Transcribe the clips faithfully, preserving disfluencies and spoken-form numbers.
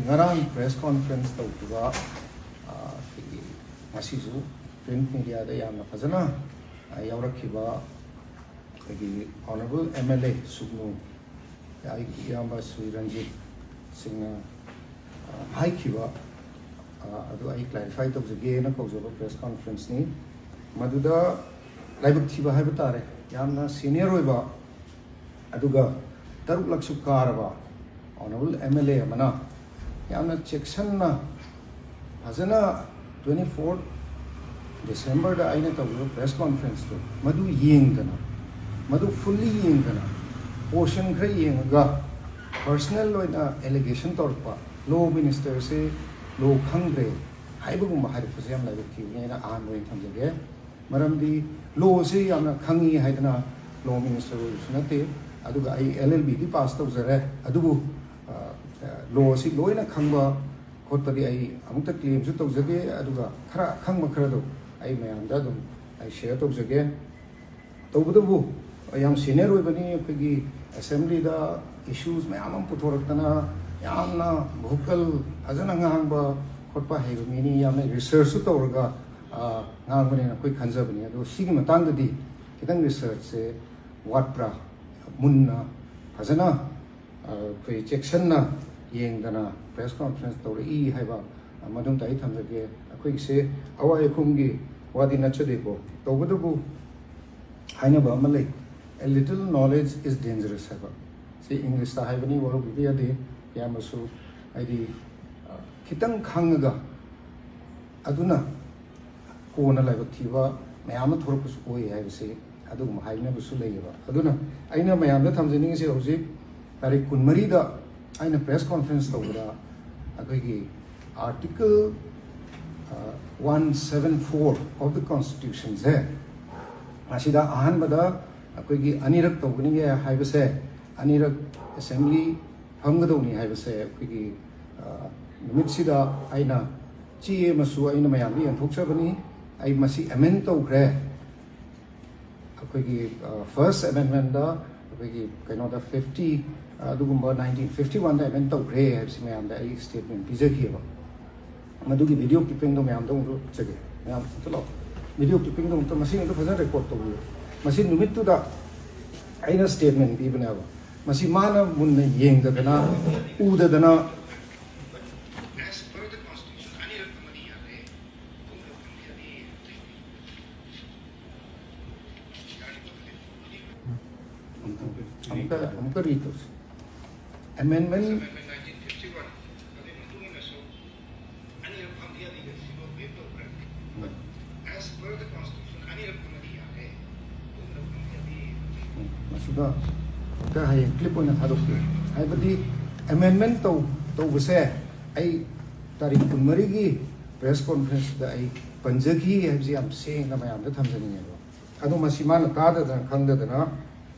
ꯉꯔꯥꯡ press conference ꯇꯧꯈꯤꯕ, ꯑ, ꯑꯩꯈꯣꯏꯒꯤ ꯉꯁꯤꯁꯨ print mediaꯗ ꯌꯥꯝꯅ ꯐꯖꯅ, ꯑ, ꯌꯥꯎꯔꯛꯈꯤꯕ ꯑꯩꯈꯣꯏꯒꯤ Honourable M L A ꯁꯨꯒꯅꯨ, ꯑꯩꯒꯤ ꯏꯌꯥꯝꯕ ꯁ꯭ꯔꯤ ꯔꯟꯖꯤꯠ ꯁꯤꯡꯅ, ꯑ, ꯍꯥꯏꯈꯤꯕ, ꯑ, ꯑꯗꯨ ꯑꯩ clarify ꯇꯧꯖꯒꯦꯅ ꯀꯧꯖꯕ press conferenceꯅꯤ꯫ ꯃꯗꯨꯗ ꯂꯥꯏꯕꯛ ꯊꯤꯕ ꯍꯥꯏꯕ ꯇꯥꯔꯦ, ꯌꯥꯝꯅ senior ꯑꯣꯏꯕ, ꯑꯗꯨꯒ ꯇꯔꯨꯛꯂꯛꯁꯨ ꯀꯥꯔꯕ Honourable M L A ꯑꯃꯅ ꯌꯥꯝꯅ ꯆꯦꯛꯁꯤꯟꯅ, ꯐꯖꯅ twenty fourth Decemberꯗ ꯑꯩꯅ ꯇꯧꯔꯤꯕ press conferenceꯇꯨ ꯃꯗꯨ ꯌꯦꯡꯗꯅ, ꯃꯗꯨ fully ꯌꯦꯡꯗꯅ, portion ꯈꯔ ꯌꯦꯡꯉꯒ personal ꯑꯣꯏꯅ allegation ꯇꯧꯔꯛꯄ, law ministerꯁꯦ law ꯈꯪꯗ꯭ꯔꯦ ꯍꯥꯏꯕꯒꯨꯝꯕ ꯍꯥꯏꯔꯛꯄꯁꯦ ꯌꯥꯝ ꯂꯥꯏꯕꯛ ꯊꯤꯕꯅꯦꯅ ꯑꯍꯥꯟꯕ ꯑꯣꯏꯅ ꯊꯝꯖꯒꯦ꯫ ꯃꯔꯝꯗꯤ lawꯁꯤ ꯌꯥꯝꯅ ꯈꯪꯉꯤ ꯍꯥꯏꯗꯅ law minister ꯑꯣꯏꯕꯁꯨ ꯅꯠꯇꯦ, ꯑꯗꯨꯒ ꯑꯩ L L Bꯗꯤ pass ꯇꯧꯖꯔꯦ, ꯑꯗꯨꯕꯨ, ꯑ, lawꯁꯤ ꯂꯣꯏꯅ ꯈꯪꯕ ꯈꯣꯠꯄꯗꯤ ꯑꯩ ꯑꯃꯨꯛꯇ claimꯁꯨ ꯇꯧꯖꯗꯦ, ꯑꯗꯨꯒ ꯈꯔ ꯑꯈꯪꯕ ꯈꯔꯗꯣ ꯑꯩ ꯃꯌꯥꯝꯗ ꯑꯗꯨꯝ ꯑꯩ share ꯇꯧꯖꯒꯦ꯫ ꯇꯧꯕꯇꯕꯨ ꯌꯥꯝ senior ꯑꯣꯏꯕꯅꯤ, ꯑꯩꯈꯣꯏꯒꯤ assemblyꯗ issues ꯃꯌꯥꯝ ꯑꯃ ꯄꯨꯊꯣꯔꯛꯇꯅ ꯌꯥꯝꯅ vocal, ꯐꯖꯅ ꯉꯥꯡꯕ ꯈꯣꯠꯄ ꯍꯩꯕ ꯃꯤꯅꯤ, ꯌꯥꯝꯅ researchꯁꯨ ꯇꯧꯔꯒ, ꯑ, ꯉꯥꯡꯕꯅꯦꯅ ꯑꯩꯈꯣꯏ ꯈꯟꯖꯕꯅꯤ꯫ ꯑꯗꯣ ꯁꯤꯒꯤ ꯃꯇꯥꯡꯗꯗꯤ ꯈꯤꯇꯪ researchꯁꯦ ꯋꯥꯠꯄ꯭ꯔꯥ, ꯃꯨꯟꯅ ꯐꯖꯅ, ꯑ, ꯑꯩꯈꯣꯏ ꯆꯦꯛꯁꯤꯟꯅ ꯌꯦꯡꯗꯅ press conference ꯇꯧꯔꯛꯏ ꯍꯥꯏꯕ, ꯑ, ꯃꯗꯨꯝꯇ ꯑꯩ ꯊꯝꯖꯒꯦ꯫ ꯑꯩꯈꯣꯏꯒꯤꯁꯦ ꯑꯋꯥꯏ ꯑꯈꯨꯝꯒꯤ ꯋꯥꯗꯤ ꯅꯠꯆꯗꯦꯀꯣ, ꯇꯧꯕꯇꯕꯨ ꯍꯥꯏꯅꯕ ꯑꯃ ꯂꯩ, "A little knowledge is dangerous" ꯍꯥꯏꯕ꯫ ꯁꯤ Englishꯇ ꯍꯥꯏꯕꯅꯤ, ꯋꯥꯔꯧꯕꯤꯕ ꯌꯥꯗꯦ꯫ ꯏꯌꯥꯝꯕꯁꯨ ꯍꯥꯏꯗꯤ, ꯑ, ꯈꯤꯇꯪ ꯈꯪꯉꯒ ꯑꯗꯨꯅ ꯀꯣꯟꯅ ꯂꯥꯏꯕꯛ ꯊꯤꯕ ꯃꯌꯥꯝ ꯑꯃ ꯊꯣꯔꯛꯄꯁꯨ ꯑꯣꯏ ꯍꯥꯏꯕꯁꯤ ꯑꯗꯨꯒꯨꯝꯕ ꯍꯥꯏꯅꯕꯁꯨ ꯂꯩꯌꯦꯕ꯫ ꯑꯗꯨꯅ ꯑꯩꯅ ꯃꯌꯥꯝꯗ ꯊꯝꯖꯅꯤꯡꯉꯤꯁꯦ, ꯍꯧꯖꯤꯛ ꯇꯥꯔꯤꯛ ꯀꯨꯟꯃꯔꯤꯗ ꯑꯩꯅ press conference ꯇꯧꯕꯗ ꯑꯩꯈꯣꯏꯒꯤ article, ꯑ, one seven four of the constitutionꯁꯦ, ꯑꯁꯤꯗ ꯑꯍꯥꯟꯕꯗ ꯑꯩꯈꯣꯏꯒꯤ ꯑꯅꯤꯔꯛ ꯇꯧꯒꯅꯤꯌꯦ ꯍꯥꯏꯕꯁꯦ, ꯑꯅꯤꯔꯛ assembly ꯐꯝꯒꯗꯧꯅꯤ ꯍꯥꯏꯕꯁꯦ ꯑꯩꯈꯣꯏꯒꯤ, ꯑ, ꯅꯨꯃꯤꯠꯁꯤꯗ ꯑꯩꯅ ꯆꯦ ꯑꯃꯁꯨ ꯑꯩꯅ ꯃꯌꯥꯝꯗ ꯌꯦꯟꯊꯣꯛꯆꯕꯅꯤ꯫ ꯑꯩ ꯃꯁꯤ amend ꯇꯧꯈ꯭ꯔꯦ꯫ ꯑꯩꯈꯣꯏꯒꯤ, ꯑ, first amendmentꯗ ꯑꯩꯈꯣꯏꯒꯤ ꯀꯩꯅꯣꯗ fifty, ꯑꯗꯨꯒꯨꯝꯕ ꯅꯥꯏꯟꯇꯤꯟ ꯐꯤꯐꯇꯤ ꯋꯥꯟꯗ ꯑꯦꯃꯦꯟ ꯇꯧꯈ꯭ꯔꯦ ꯍꯥꯏꯕꯁꯤ ꯃꯌꯥꯝꯗ ꯑꯩ ꯁ꯭ꯇꯦꯠꯃꯦꯟ ꯄꯤꯖꯈꯤꯑꯕ꯫ ꯃꯗꯨꯒꯤ ꯚꯤꯗꯤꯑꯣ ꯀ꯭ꯂꯤꯞꯄꯤꯡꯗꯣ ꯃꯌꯥꯝꯗ ꯑꯃꯨꯛ ꯎꯠꯆꯒꯦ꯫ ꯃꯌꯥꯝ ꯑꯝꯇ ꯂꯥꯛꯑꯣ꯫ ꯚꯤꯗꯤꯑꯣ ꯀ꯭ꯂꯤꯞꯄꯤꯡꯗꯣ ꯑꯃꯨꯛꯇ, ꯃꯁꯤ ꯑꯃꯨꯛꯇ ꯐꯖꯅ ꯔꯦꯀꯣꯔꯗ ꯇꯧꯕꯤꯌꯨ꯫ ꯃꯁꯤ ꯅꯨꯃꯤꯠꯇꯨꯗ ꯑꯩꯅ ꯁ꯭ꯇꯦꯠꯃꯦꯟ ꯄꯤꯕꯅꯦꯕ꯫ ꯃꯁꯤ ꯃꯥꯅ ꯃꯨꯟꯅ ꯌꯦꯡꯗꯗꯅ, ꯎꯗꯗꯅ, ꯑꯃꯨꯛꯀ, ꯑꯃꯨꯛꯀ ꯔꯤꯇꯧꯁꯤ꯫ ꯑꯦꯃꯦꯟꯃꯦꯟ ꯎꯝ, ꯃꯁꯤꯗ ꯑꯃꯨꯛꯇ ꯍꯌꯦꯡ ꯀ꯭ꯂꯤꯞ ꯑꯣꯏꯅ ꯊꯥꯗꯣꯛꯀꯦ꯫ ꯍꯥꯏꯕꯗꯤ ꯑꯦꯃꯦꯟꯃꯦꯟ ꯇꯧ ꯇꯧꯕꯁꯦ ꯑꯩ ꯇꯥꯔꯤꯛ ꯀꯨꯟꯃꯔꯤꯒꯤ ꯄ꯭ꯔꯦꯁ ꯀꯣꯟꯐ꯭ꯔꯦꯟꯁꯇ ꯑꯩ ꯄꯟꯖꯈꯤ ꯍꯥꯏꯕꯁꯤ ꯌꯥꯝ ꯁꯦꯡꯅ ꯃꯌꯥꯝꯗ ꯊꯝꯖꯅꯤꯡꯉꯦꯕ꯫ ꯑꯗꯣ ꯃꯁꯤ ꯃꯥꯅ ꯇꯥꯗꯗꯅ ꯈꯪꯗꯗꯅ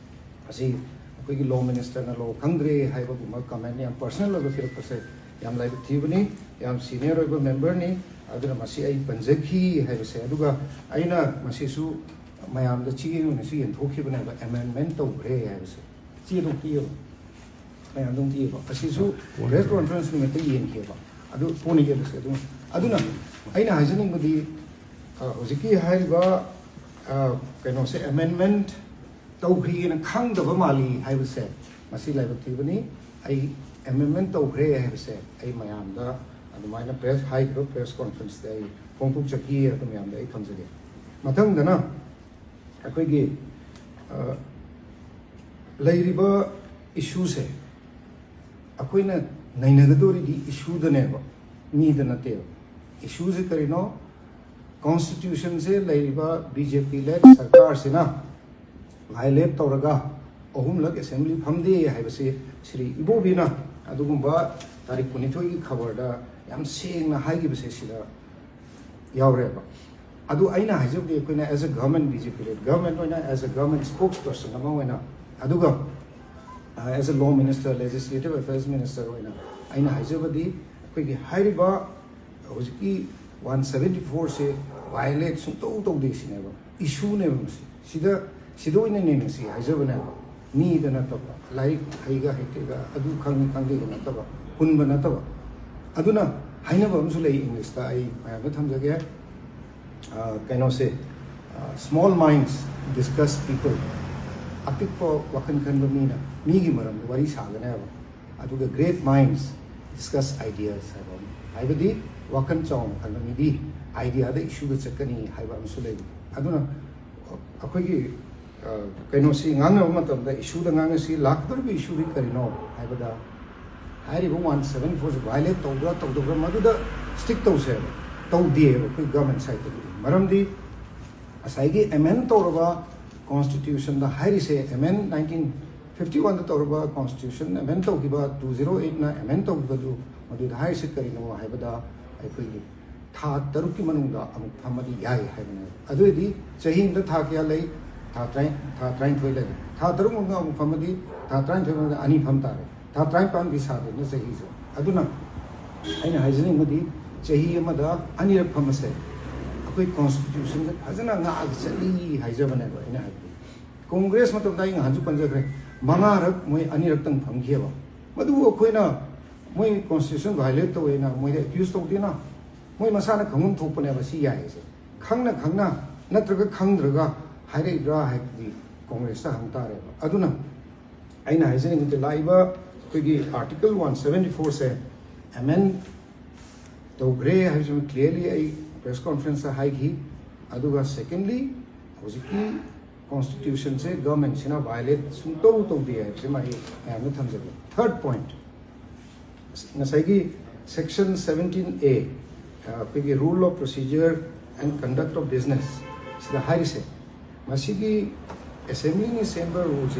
ꯑꯁꯤ ꯑꯩꯈꯣꯏꯒꯤ ꯂꯣ ꯃꯤꯅꯤꯁꯇꯔꯅ ꯂꯣ ꯈꯪꯗ꯭ꯔꯦ ꯍꯥꯏꯕꯒꯨꯝꯕ ꯀꯃꯦꯟ ꯌꯥꯝ ꯄꯔꯁꯅꯦꯜ ꯑꯣꯏꯕ ꯄꯤꯔꯛꯄꯁꯦ ꯌꯥꯝ ꯂꯥꯏꯕꯛ ꯊꯤꯕꯅꯤ꯫ ꯌꯥꯝ ꯁꯤꯅꯤꯌꯔ ꯑꯣꯏꯕ ꯃꯦꯝꯕꯔꯅꯤ꯫ ꯑꯗꯨꯅ ꯃꯁꯤ ꯑꯩ ꯄꯟꯖꯈꯤ ꯍꯥꯏꯕꯁꯦ꯫ ꯑꯗꯨꯒ ꯑꯩꯅ ꯃꯁꯤꯁꯨ ꯃꯌꯥꯝꯗ ꯆꯦ ꯑꯣꯏꯅꯁꯨ ꯌꯦꯟꯊꯣꯛꯈꯤꯕꯅꯦꯕ, ꯑꯦꯃꯦꯟꯃꯦꯟ ꯇꯧꯈ꯭ꯔꯦ ꯍꯥꯏꯕꯁꯦ꯫ ꯆꯦ ꯑꯗꯨꯝ ꯄꯤꯌꯦꯕ, ꯃꯌꯥꯝ ꯑꯗꯨꯝ ꯄꯤꯌꯦꯕ꯫ ꯑꯁꯤꯁꯨ ꯄ꯭ꯔꯦꯁ ꯀꯣꯟꯐ꯭ꯔꯦꯟꯁ ꯅꯨꯃꯤꯠꯇ ꯌꯦꯟꯈꯤꯑꯕ꯫ ꯑꯗꯨ ꯀꯣꯟꯅ ꯌꯦꯜꯂꯁꯦ꯫ ꯑꯗꯨꯝ, ꯑꯗꯨꯅ ꯑꯩꯅ ꯍꯥꯏꯖꯅꯤꯡꯕꯗꯤ, ꯑ, ꯍꯧꯖꯤꯛꯀꯤ ꯍꯥꯏꯔꯤꯕ, ꯑ, ꯀꯩꯅꯣꯁꯦ, ꯑꯦꯃꯦꯟꯃꯦꯟ ꯇꯧꯈ꯭ꯔꯤꯑꯅ ꯈꯪꯗꯕ ꯃꯥꯜꯂꯤ ꯍꯥꯏꯕꯁꯦ ꯃꯁꯤ ꯂꯥꯏꯕꯛ ꯊꯤꯕꯅꯤ꯫ ꯑꯩ ꯑꯦꯃꯦꯟꯃꯦꯟ ꯇꯧꯈ꯭ꯔꯦ ꯍꯥꯏꯕꯁꯦ ꯑꯩ ꯃꯌꯥꯝꯗ, ꯑꯗꯨꯃꯥꯏꯅ ꯄ꯭ꯔꯦꯁ, ꯍꯥꯏꯈꯤꯕ ꯄ꯭ꯔꯦꯁ ꯀꯣꯟꯐ꯭ꯔꯦꯟꯁꯇ ꯑꯩ ꯐꯣꯡꯗꯣꯛꯆꯈꯤ꯫ ꯑꯗꯨ ꯃꯌꯥꯝꯗ ꯑꯩ ꯊꯝꯖꯒꯦ꯫ ꯃꯊꯪꯗꯅ ꯑꯩꯈꯣꯏꯒꯤ, ꯑ, ꯂꯩꯔꯤꯕ ꯏꯁꯨꯁꯦ ꯑꯩꯈꯣꯏꯅ ꯅꯩꯅꯒꯗꯧꯔꯤꯗꯤ ꯏꯁꯨꯗꯅꯦꯕ, ꯃꯤꯗ ꯅꯠꯇꯦꯕ꯫ ꯏꯁꯨꯁꯦ ꯀꯔꯤꯅꯣ? ꯀꯣꯟꯁꯇꯤꯇ꯭ꯌꯨꯁꯟꯁꯦ ꯂꯩꯔꯤꯕ ꯕꯤ ꯖꯦ ꯄꯤ ꯂꯦꯗ ꯁꯔꯀꯥꯔꯁꯤꯅ ꯚꯥꯏꯑꯣꯂꯦꯠ ꯇꯧꯔꯒ ꯑꯍꯨꯝꯂꯛ ꯑꯦꯁꯦꯝꯕ꯭ꯂꯤ ꯐꯝꯗꯦ ꯍꯥꯏꯕꯁꯤ ꯁ꯭ꯔꯤ ꯏꯕꯣꯕꯤꯅ ꯑꯗꯨꯒꯨꯝꯕ ꯇꯥꯔꯤꯛ ꯀꯨꯟꯅꯤꯊꯣꯏꯒꯤ ꯈꯕꯔꯗ ꯌꯥꯝ ꯁꯦꯡꯅ ꯍꯥꯏꯈꯤꯕꯁꯦ ꯁꯤꯗ ꯌꯥꯎꯔꯦꯕ꯫ ꯑꯗꯨ ꯑꯩꯅ ꯍꯥꯏꯖꯕꯗꯤ ꯑꯩꯈꯣꯏꯅ as a government, B J P led government ꯑꯣꯏꯅ as a government spokesperson ꯑꯃ ꯑꯣꯏꯅ, ꯑꯗꯨꯒ, ꯑ, as a law minister, legislative affairs minister ꯑꯣꯏꯅ ꯑꯩꯅ ꯍꯥꯏꯖꯕꯗꯤ ꯑꯩꯈꯣꯏꯒꯤ ꯍꯥꯏꯔꯤꯕ ꯍꯧꯖꯤꯛꯀꯤ ꯋꯥꯟ ꯁꯕꯦꯟꯇꯤ ꯐꯣꯔꯁꯦ ꯚꯥꯏꯑꯣꯂꯦꯠ ꯁꯨꯡꯇꯧ ꯇꯧꯗꯦ ꯁꯤꯅꯦꯕ, ꯏꯁꯨꯅꯦꯕ ꯃꯁꯤ꯫ ꯁꯤꯗ, ꯁꯤꯗ ꯑꯣꯏꯅ ꯅꯩꯅꯁꯤ ꯍꯥꯏꯖꯕꯅꯦꯕ꯫ ꯃꯤꯗ ꯅꯠꯇꯕ, ꯂꯥꯏꯔꯤꯛ ꯍꯩꯒ ꯍꯩꯇꯦꯒ, ꯑꯗꯨ ꯈꯪꯉꯤ ꯈꯪꯗꯦꯒ ꯅꯠꯇꯕ, ꯍꯨꯟꯕ ꯅꯠꯇꯕ꯫ ꯑꯗꯨꯅ ꯍꯥꯏꯅꯕ ꯑꯃꯁꯨ ꯂꯩ ꯏꯪꯂꯤꯁꯇ, ꯑꯩ ꯃꯌꯥꯝꯗ ꯊꯝꯖꯒꯦ꯫ ꯑ, ꯀꯩꯅꯣꯁꯦ, small minds discuss people. ꯑꯄꯤꯛꯄ ꯋꯥꯈꯜ ꯈꯟꯕ ꯃꯤꯅ ꯃꯤꯒꯤ ꯃꯔꯝꯗ ꯋꯥꯔꯤ ꯁꯥꯒꯅꯦꯕ꯫ ꯑꯗꯨꯒ great minds discuss ideas ꯍꯥꯏꯕ ꯑꯃ꯫ ꯍꯥꯏꯕꯗꯤ ꯋꯥꯈꯜ ꯆꯥꯎꯅ ꯈꯟꯕ ꯃꯤꯗꯤ ꯑꯥꯏꯗꯤꯌꯥꯗ, ꯏꯁꯨꯗ ꯆꯠꯀꯅꯤ ꯍꯥꯏꯕ ꯑꯃꯁꯨ ꯂꯩ꯫ ꯑꯗꯨꯅ ꯑꯩꯈꯣꯏꯒꯤ, ꯑ, ꯀꯩꯅꯣꯁꯤ ꯉꯥꯡꯅꯕ ꯃꯇꯝꯗ ꯏꯁꯨꯗ ꯉꯥꯡꯅꯁꯤ, ꯂꯥꯛꯀꯗꯧꯔꯤꯕ ꯏꯁꯨꯗꯤ ꯀꯔꯤꯅꯣ ꯍꯥꯏꯕꯗ, ꯍꯥꯏꯔꯤꯕ ꯋꯥꯟ ꯁꯕꯦꯟ ꯐꯣꯔꯁꯤ ꯚꯥꯏꯑꯣꯂꯦꯠ ꯇꯧꯕ꯭ꯔꯥ ꯇꯧꯗꯕ꯭ꯔꯥ ꯃꯗꯨꯗ ꯁ꯭ꯇꯤꯛ ꯇꯧꯁꯦꯕ꯫ ꯇꯧꯗꯦꯕ ꯑꯩꯈꯣꯏ ꯒꯚꯔꯟꯃꯦꯟꯠ ꯁꯥꯏꯠꯇꯒꯤ꯫ ꯃꯔꯝꯗꯤ ꯉꯁꯥꯏꯒꯤ ꯑꯦꯃꯦꯟ ꯇꯧꯔꯕ ꯀꯣꯟꯁꯇꯤꯇ꯭ꯌꯨꯁꯟꯗ ꯍꯥꯏꯔꯤꯁꯦ, ꯑꯦꯃꯦꯟ ꯅꯥꯏꯟꯇꯤꯟ ꯐꯤꯐꯇꯤ ꯋꯥꯟꯗ ꯇꯧꯔꯕ ꯀꯣꯟꯁꯇꯤꯇ꯭ꯌꯨꯁꯟ ꯑꯦꯃꯦꯟ ꯇꯧꯈꯤꯕ, ꯇꯨ ꯖꯤꯔꯣ ꯑꯩꯠꯅ ꯑꯦꯃꯦꯟ ꯇꯧꯈꯤꯕꯗꯨ, ꯃꯗꯨꯗ ꯍꯥꯏꯔꯤꯁꯦ ꯀꯔꯤꯅꯣ ꯍꯥꯏꯕꯗ, ꯑꯩꯈꯣꯏꯒꯤ ꯊꯥ ꯇꯔꯨꯛꯀꯤ ꯃꯅꯨꯡꯗ ꯑꯃꯨꯛ ꯐꯝꯃꯗꯤ ꯌꯥꯏ ꯍꯥꯏꯕꯅꯦꯕ꯫ ꯑꯗꯨ ꯑꯣꯏꯔꯗꯤ ꯆꯍꯤ ꯑꯃꯗ ꯊꯥ ꯀꯌꯥ ꯂꯩ? ꯊꯥ ꯇꯔꯥ-, ꯊꯥ ꯇꯔꯥꯅꯤꯊꯣꯏ ꯂꯩ꯫ ꯊꯥ ꯇꯔꯨꯛ ꯃꯅꯨꯡꯗ ꯑꯃꯨꯛ ꯐꯝꯃꯗꯤ ꯊꯥ ꯇꯔꯥꯅꯤꯊꯣꯏ ꯃꯅꯨꯡꯗ ꯑꯅꯤ ꯐꯝ ꯇꯥꯔꯦ꯫ ꯊꯥ ꯇꯔꯥꯅꯤꯄꯥꯟꯗꯤ ꯁꯥꯗꯣꯏꯅ ꯆꯍꯤꯁꯦ꯫ ꯑꯗꯨꯅ ꯑꯩꯅ ꯍꯥꯏꯖꯅꯤꯡꯕꯗꯤ ꯆꯍꯤ ꯑꯃꯗ ꯑꯅꯤꯔꯛ ꯐꯝꯕꯁꯦ ꯑꯩꯈꯣꯏ ꯀꯣꯟꯁꯇꯤꯇ꯭ꯌꯨꯁꯟꯗ ꯐꯖꯅ ꯉꯥꯛꯑꯒ ꯆꯠꯂꯤ ꯍꯥꯏꯖꯕꯅꯦꯕ ꯑꯩꯅ ꯍꯥꯏꯕꯗꯤ꯫ ꯀꯣꯡꯒ꯭ꯔꯦꯁ ꯃꯇꯝꯗ ꯑꯩ ꯉꯍꯥꯟꯁꯨ ꯄꯟꯖꯈ꯭ꯔꯦ, ꯃꯉꯥꯔꯛ ꯃꯣꯏ ꯑꯅꯤꯔꯛꯇꯪ ꯐꯝꯈꯤꯑꯕ꯫ ꯃꯗꯨꯕꯨ ꯑꯩꯈꯣꯏꯅ ꯃꯣꯏ ꯀꯣꯟꯁꯇꯤꯇ꯭ꯌꯨꯁꯟ ꯚꯥꯏꯑꯣꯂꯦꯠ ꯇꯧꯋꯦꯅ ꯃꯣꯏꯗ ꯑꯦꯀ꯭ꯌꯨꯁ ꯇꯧꯗꯦꯅ꯫ ꯃꯣꯏ ꯃꯁꯥꯅ ꯈꯪꯐꯝ ꯊꯣꯛꯄꯅꯦꯕ ꯁꯤ ꯌꯥꯏꯁꯦ꯫ ꯈꯪꯅ ꯈꯪꯅ ꯅꯠꯇ꯭ꯔꯒ ꯈꯪꯗ꯭ꯔꯒ ꯍꯥꯏꯔꯛꯏꯕ꯭ꯔꯥ ꯍꯥꯏꯕꯗꯤ ꯀꯣꯡꯒ꯭ꯔꯦꯁꯇ ꯍꯪ ꯇꯥꯔꯦꯕ꯫ ꯑꯗꯨꯅ ꯑꯩꯅ ꯍꯥꯏꯖꯅꯤꯡꯕꯗꯤ ꯂꯥꯛꯏꯕ ꯑꯩꯈꯣꯏꯒꯤ ꯑꯥꯔꯇꯤꯀꯜ ꯋꯥꯟ ꯁꯕꯦꯟꯇꯤ ꯐꯣꯔꯁꯦ ꯑꯦꯃꯦꯟ ꯇꯧꯈ꯭ꯔꯦ ꯍꯥꯏꯕꯁꯤꯃ ꯀ꯭ꯂꯤꯌꯔꯂꯤ ꯑꯩ ꯄ꯭ꯔꯦꯁ ꯀꯣꯟꯐ꯭ꯔꯦꯟꯁꯇ ꯍꯥꯏꯈꯤ꯫ ꯑꯗꯨꯒ ꯁꯦꯀꯦꯟꯂꯤ, ꯍꯧꯖꯤꯛꯀꯤ ꯀꯣꯟꯁꯇꯤꯇ꯭ꯌꯨꯁꯟꯁꯦ ꯒꯚꯔꯟꯃꯦꯟꯠꯁꯤꯅ ꯚꯥꯏꯑꯣꯂꯦꯠ ꯁꯨꯡꯇꯧ ꯇꯧꯗꯦ ꯍꯥꯏꯕꯁꯤꯃ ꯑꯩ ꯃꯌꯥꯝꯗ ꯊꯝꯖꯒꯦ꯫ ꯊꯥꯔꯠ ꯄꯣꯏꯟꯠ, ꯉꯁꯥꯏꯒꯤ ꯁꯦꯛꯁꯟ ꯁꯕꯦꯟꯇꯤꯟ ꯑꯦ, ꯑꯩꯈꯣꯏꯒꯤ Rule of Procedure and Conduct of Business ꯁꯤꯗ ꯍꯥꯏꯔꯤꯁꯦ, ꯃꯁꯤꯒꯤ ꯑꯦꯁꯦꯝꯕ꯭ꯂꯤꯅ ꯁꯦꯝꯕ ꯔꯨꯜꯁꯦ